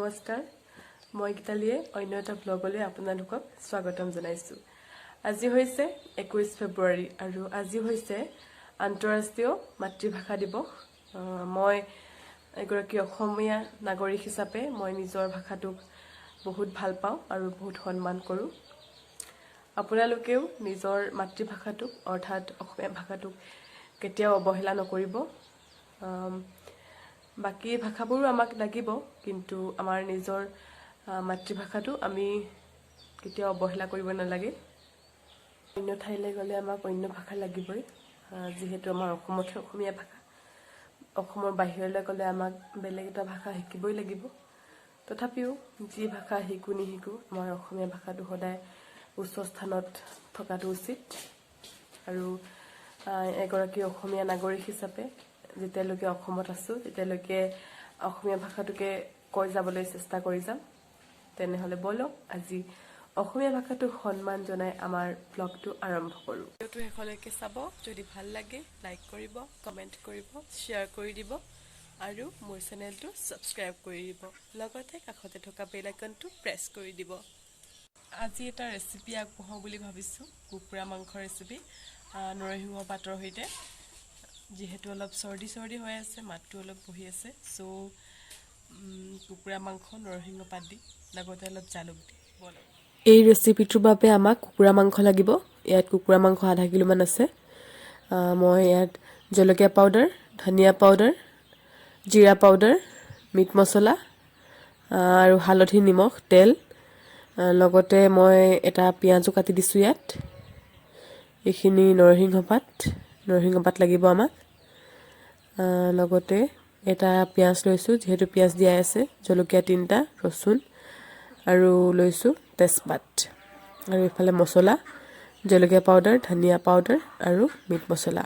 নমস্কাৰ, মই গীতালীয়ে অন্য এটা ব্লগলৈ আপোনালোকক স্বাগতম জনাইছোঁ। আজি হৈছে 21 ফেব্ৰুৱাৰী আৰু আজি হৈছে আন্তঃৰাষ্ট্ৰীয় মাতৃভাষা দিৱস। মই এগৰাকী অসমীয়া নাগৰিক হিচাপে মই নিজৰ ভাষাটোক বহুত ভাল পাওঁ আৰু বহুত সন্মান কৰোঁ। আপোনালোকেও নিজৰ মাতৃভাষাটোক, অৰ্থাৎ অসমীয়া ভাষাটোক কেতিয়াও অৱহেলা নকৰিব। বাকী ভাষাবোৰো আমাক লাগিব, কিন্তু আমাৰ নিজৰ মাতৃভাষাটো আমি কেতিয়াও অৱহেলা কৰিব নালাগে। অন্য ঠাইলৈ গ'লে আমাক অন্য ভাষা লাগিবই, যিহেতু আমাৰ অসমতহে অসমীয়া ভাষা। অসমৰ বাহিৰলৈ গ'লে আমাক বেলেগ এটা ভাষা শিকিবই লাগিব। তথাপিও যি ভাষা শিকোঁ নিশিকোঁ, আমাৰ অসমীয়া ভাষাটো সদায় উচ্চ স্থানত থকাটো উচিত। আৰু এগৰাকী অসমীয়া নাগৰিক হিচাপে যেতিয়ালৈকে অসমত আছোঁ, তেতিয়ালৈকে অসমীয়া ভাষাটোকে কৈ যাবলৈ চেষ্টা কৰি যাম। তেনেহ'লে ব'লক, আজি অসমীয়া ভাষাটোক সন্মান জনাই আমাৰ ব্লগটো আৰম্ভ কৰোঁ। ভিডিঅ'টো শেষলৈকে চাব। যদি ভাল লাগে লাইক কৰিব, কমেণ্ট কৰিব, শ্বেয়াৰ কৰি দিব আৰু মোৰ চেনেলটো ছাবস্ক্ৰাইব কৰি দিব। লগতে কাষতে থকা বেল আইকনটো প্ৰেছ কৰি দিব। আজি এটা ৰেচিপি আগবঢ়াওঁ বুলি ভাবিছোঁ, কুকুৰা মাংসৰ ৰেচিপি নৰসিংহ পাতৰ সৈতে। যিহেতু অলপ চৰ্দি চৰ্দি হৈ আছে, মাতটো অলপ বহি আছে, চ' কুকুৰা মাংস নৰসিংহ পাত দি, লগতে অলপ জালুক দি। ব'লক। এই ৰেচিপিটোৰ বাবে আমাক কুকুৰা মাংস লাগিব। ইয়াত কুকুৰা মাংস আধা কিলোমান আছে। মই ইয়াত জলকীয়া পাউডাৰ, ধনিয়া পাউডাৰ, জিৰা পাউডাৰ, মিট মছলা আৰু হালধি, নিমখ, তেল, লগতে মই এটা পিঁয়াজো কাটি দিছোঁ ইয়াত। এইখিনি নৰসিংহ পাত, নৰসিংহ পাত লাগিব আমাক। লগতে এটা পিঁয়াজ লৈছোঁ, যিহেতু পিঁয়াজ দিয়াই আছে, জলকীয়া তিনিটা, ৰচুন আৰু লৈছোঁ তেজপাত। আৰু এইফালে মছলা, জলকীয়া পাউডাৰ, ধনিয়া পাউডাৰ আৰু মিট মছলা।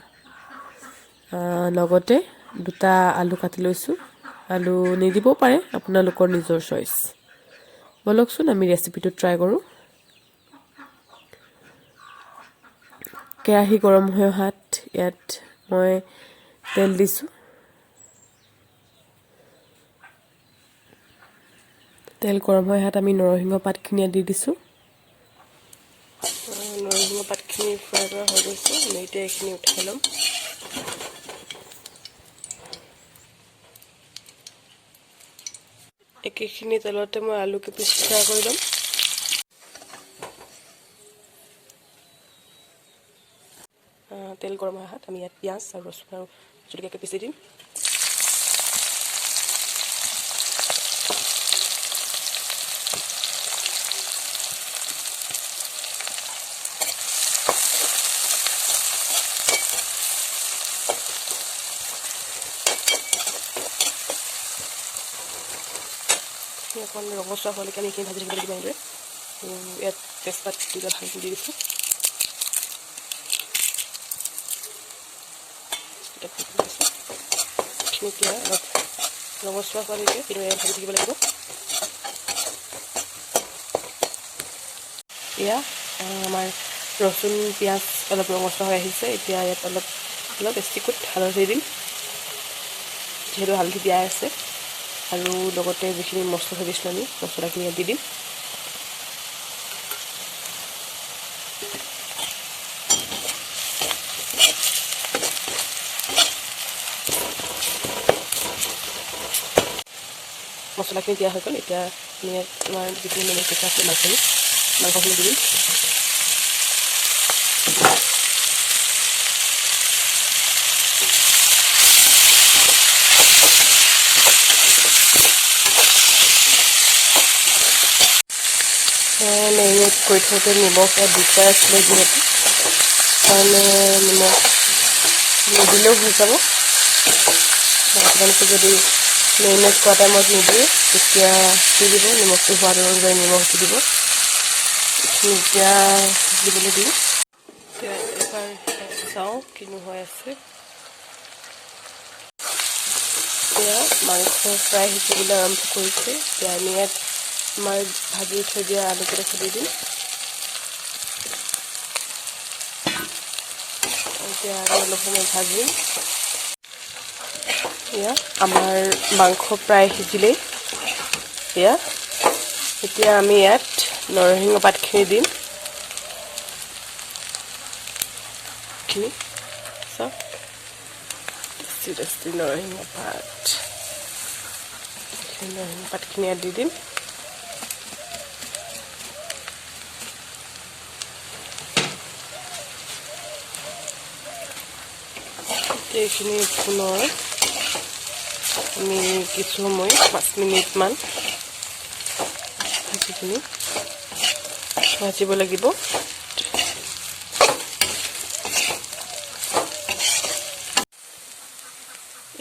লগতে দুটা আলু কাটি লৈছোঁ। আলু নিদিবও পাৰে, আপোনালোকৰ নিজৰ চইচ। ব'লকচোন, আমি ৰেচিপিটো ট্ৰাই কৰোঁ। কেৰাহী গৰম হৈ অহাত ইয়াত মই তেল দিছোঁ। তেল গৰম হৈ অহাত আমি নৰসিংহ পাতখিনি ইয়াত দি দিছোঁ। নৰসিংহ পাতখিনি ফ্ৰাই কৰা হৈ গৈছে। আমি এতিয়া এইখিনি উঠাই ল'ম। একেখিনি তেলতে মই আলু কেইপিচ ফ্ৰাই কৰি ল'ম। তেল গৰম হৈ অহাত আমি ইয়াত পিঁয়াজ আৰু ৰচুন আৰু জলকীয়া কেইপিচ দি দিম। অকণ ৰঙচুৱা হোৱালৈকে আমি এইখিনি ভাজি থাকিব লাগিব এনেদৰে। ইয়াত তেজপাত দুটা ভাঙি দি দিছোঁ। এইখিনি এতিয়া অলপ ৰঙচুৱা হোৱালৈকে এইদৰে ভাজি থাকিব লাগিব। এয়া আমাৰ ৰচুন পিঁয়াজ অলপ ৰঙচুৱা হৈ আহিছে। এতিয়া ইয়াত অলপ অলপ এচিকুট হালধি দিম, যিহেতু হালধি দিয়াই আছে। আৰু লগতে যিখিনি মছলা থৈ দিছিলোঁ আমি, মছলাখিনি ইয়াত দি দিম। মছলাখিনি দিয়া হৈ গ'ল। এতিয়া আমি ইয়াত আমাৰ যিখিনি মেৰিনেট কৰি থোৱা আছিলে মাংসখিনি, মাংসখিনি দি দিম। মেৰিনেট কৰি থওঁতে নিমখ ইয়াত দি থোৱা আছিলে যিহেতু, কাৰণে নিমখ নিদিলেও হৈ যাব। আপোনালোকে যদি মেৰিনেট কৰা টাইমত নিদিয়ে, তেতিয়া দি দিব। নিমখটো সোৱাদ অনুযায়ী নিমখ দি দিব। এইখিনি এতিয়া দিবলৈ দিওঁ। এতিয়া এবাৰ চাওঁ কিনো হৈ আছে। এতিয়া মাংস ফ্ৰাই সিজিবলৈ আৰম্ভ কৰিছে। এতিয়া আমি ইয়াত আমাৰ ভাজি থৈ দিয়া আলুকেইটা দি দিম। এতিয়া আৰু অলপ সময় ভাজিম। এয়া আমাৰ মাংস প্ৰায় সিজিলেই। এয়া এতিয়া আমি ইয়াত নৰসিংহ পাতখিনি দিম। খিনি চাওক, টেষ্টি টেষ্টি নৰসিংহ পাত। নৰসিংহ পাতখিনি ইয়াত দি দিম। এইখিনি পুনৰ আমি কিছু সময় 5 মিনিটমান ভাজিখিনি ভাজিব লাগিব।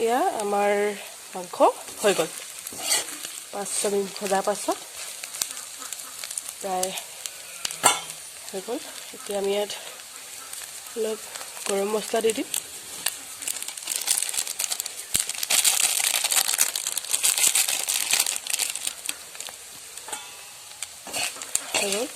এয়া আমাৰ মাংস হৈ গ'ল। 5-6 মিনিট ভজাৰ পাছত প্ৰায় হৈ গ'ল। এতিয়া আমি ইয়াত অলপ গৰম মছলা দি দিম। হৈ গ'ল।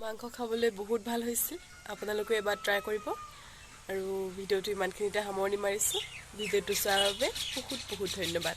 মাংস খাবলৈ বহুত ভাল হৈছিল। আপোনালোকে এবাৰ ট্ৰাই কৰিব। আৰু ভিডিঅ'টো ইমানখিনিতে সামৰণি মাৰিছোঁ। ভিডিঅ'টো চোৱাৰ বাবে বহুত বহুত ধন্যবাদ।